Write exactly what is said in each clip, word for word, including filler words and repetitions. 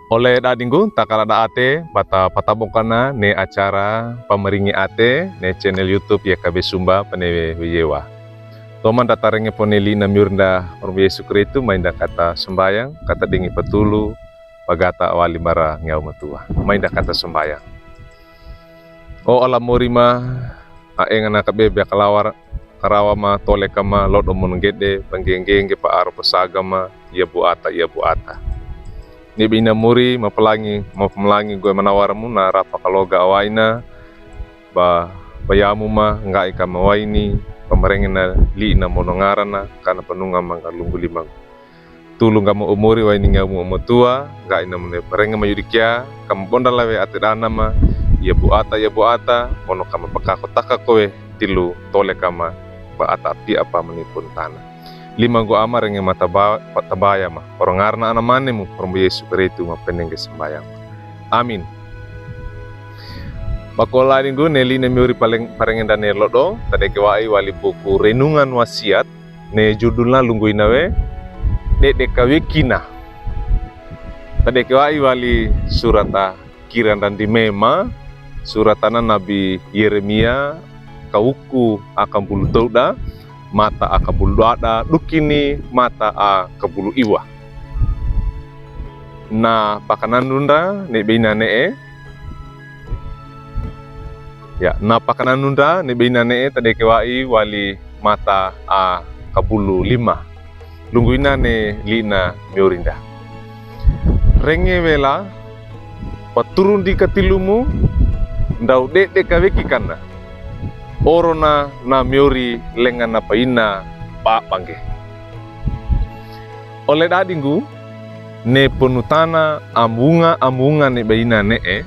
Ole dadinggu, takala da ate, bata patabokana ne acara Pamaringi Ate ne channel YouTube Y K B Sumba Panewe Weyewa. Toman da tarenge po ne li'na miurinda Ormo Yesu Kristu, mainda kata sambayang, kata dingi patulu, pagata awali bara ngiyaw matua. Mainda kata sambayang. O Allah mori ma, a enga na kabe bia kalawar, karawa ma, toleka ma, lodo mon gede, bangge-ngge, bangge-ngge pa aro pasaga ma, iya buata, iya buata. Ne be ina mori, mapalangi, mapalangi gowe manawar mu na rapa kaloga awaina, ba, bayamu ma, ngga'i ka mawaini, pamarenge na li'na mono ngarana, kana panunga mangga lunggu limang. Tulu nggamu o mori waini ngiyaw mu o matua, ngga'i na mone parenge ma yudi kia, ka mabondala we ate dana ma, iya buata, iya buata, mono ka mapakako taka kowe tilu toleka ma, ba ata api apa manipun tana. Lima nggo ama renge ma taba-, tabaya ma. Oro ngarana ana mane mu, Ormo Yesu Kristu ma penengge sambayang. Amin. Bakola dinggu ne li'na miuri paleng-, parengenda ne lodo, tadeke wa'i wali buku Renungan Wasiat, ne judulna lunggu ina we, Dedeka Wekina. Tadeke wa'i wali surata Kiranda Ndimema, suratana Nabi Yeremia, kawuku akambulu towda, mata akambulu dowada, dukini mata akambulu iwa. Na pakananunda ne be ina ne'e, Ya, na pakananunda ne be ina ne'e tadeke wa'i wali mata akambulu lima. Lunggu ina ne li'na miurinda. Renge wela, paturundi katilumu, ndaw dedeka weki kana. Orona na miuri lenga na paina ba bangge. Ole dadinggu, ne ponutana amuwunga-amuwunga ne be ina ne'e,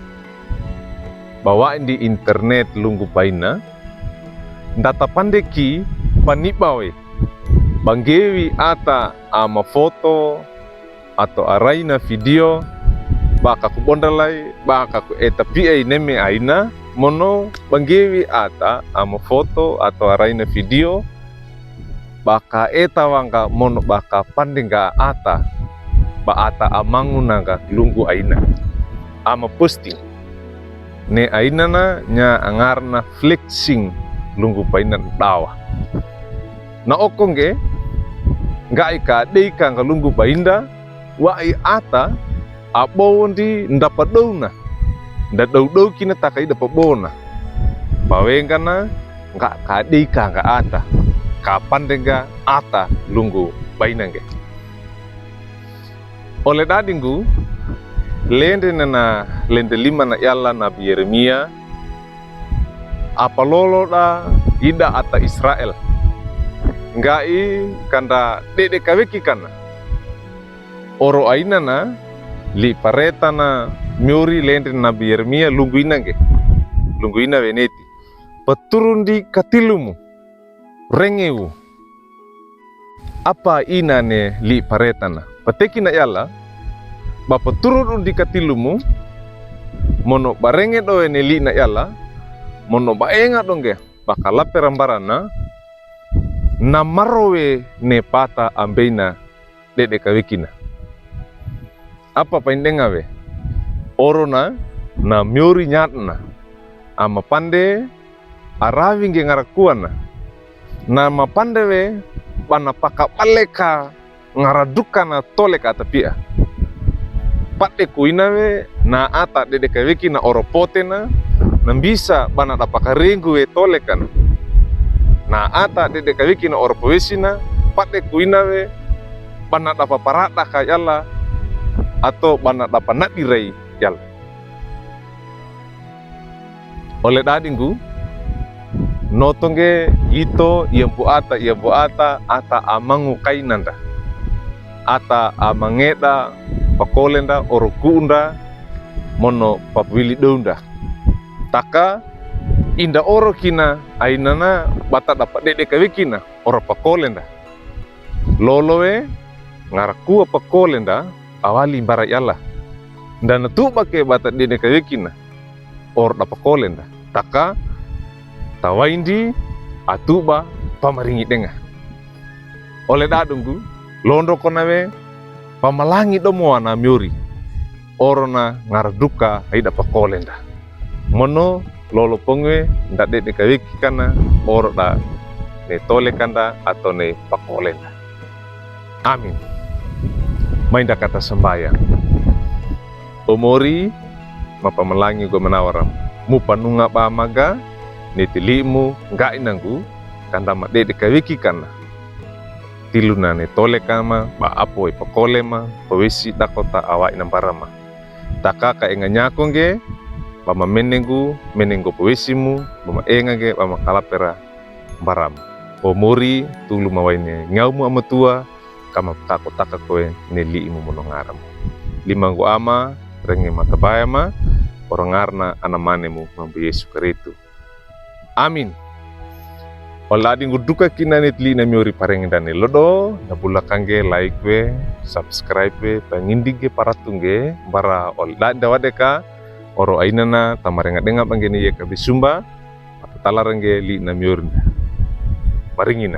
ba wa'i ndi internet lunggu paina, ndatapandeki paniba we, banggewi ata amafoto, ato araina video, ba kaku bondalai, ba kaku eta pi'ai neme aina, mono banggewi ata amafoto, ato araina video, ba ka eta wangga mono ba ka pandengga ata, ba ata amangu nangga lunggu aina. Amaposting. Ne ainana nya angarana flexing lunggu paina dawa. Na oko ngge, ngga'i ka adei ka ngga lunggu painda, wa'i ata, abowondi ndapadowna, ndadow-dow kina taka ida pabowona. Pawenggana, ngga ka adei ka ngga ata, ka pandengga ata lunggu paina ngge. Ole dadinggu, lende nena, lende lima na yala Nabi Yeremia, apaloloda ida ata Israel. Ngga'i ka nda dedeka weki kana. Oro ainana, li'i paretana miuri lende Nabi Yeremia lunggu ina ngge. Lunggu ina we neti. Paturundi katilumu. Rengewu. Apa ina ne li'i paretana. Pateki na yala, ba paturundi katilumu, mono ba renge do we ne li'i na yala, mono ba enga do ngge, ba kalape rambarana, na maro we ne pata ambeina dedeka wekina. Apa paindenga we? Orona na miuri nyadna. Amapande arawi ngge ngarakuana. Na mapande we ba na pakabaleka ngaradukana toleka ata pi'a. Pade kuina we na ata dedeka wekina oro potena, na mbisa ba na da pakarenggu we tolekana. Na ata dedeka wekina oro powesina, pade kuina we ba na da paparadaka yala, ato ba na da panadirai yala. Ole dadinggu, noto ngge ito iya buata, iya buata, ata amangu kainanda. Ata amangeda pakolenda oro ku'unda, mono papawili dounda. Taka, inda oro kina ainana ba ta da padedeka wekina oro pakolenda. Lolo we, ngarakua pakolenda, awali mbara yala. Nda na tuba ke ba ta dedeka wekina oro da pakolenda. Taka, tawaindi, atuba, pamaringi denga. Ole dadinggu, londo kona we, pamalangi domowa na miuri. oro na ngara duka a ida pakolenda. Mono lolo pongue nda dede kaweki kana oro da ne tole kanda ato ne pakolenda. Amin. Mai nda kata sambayang. O Mori, mapamalangi go manawaram. Mupanunga ba maga, ne tilimu, ngga inanggu, kanda ma dede kaweki kana. Tilu na ne tole kama, ba apo e pakole ma, pawesi dakota awa ina mbarama. Takaka enga nyako ngge, ba ma menenggu, menenggo pawesimu, ba ma enga ngge, ba ma kalapera mbaram. O Mori, tulu ma waine ngawmu amatua, kama ptako taka kowe ne limu mono ngaram. Lima nggo ama, renge matabayama, oro ngarna ana manemu mambo Yesu Karistu. Amin. Ol dadi nggo duka kina ne tili na miori parenge ndane lodo, na bula kangge like we, subscribe we, pangindi ngge paratu ngge, mbara ol dadi nda wade ka, oro aina na tamarenga denga bangge ne ye ka bisumba, matatala rengge li na miori nda. Maringina.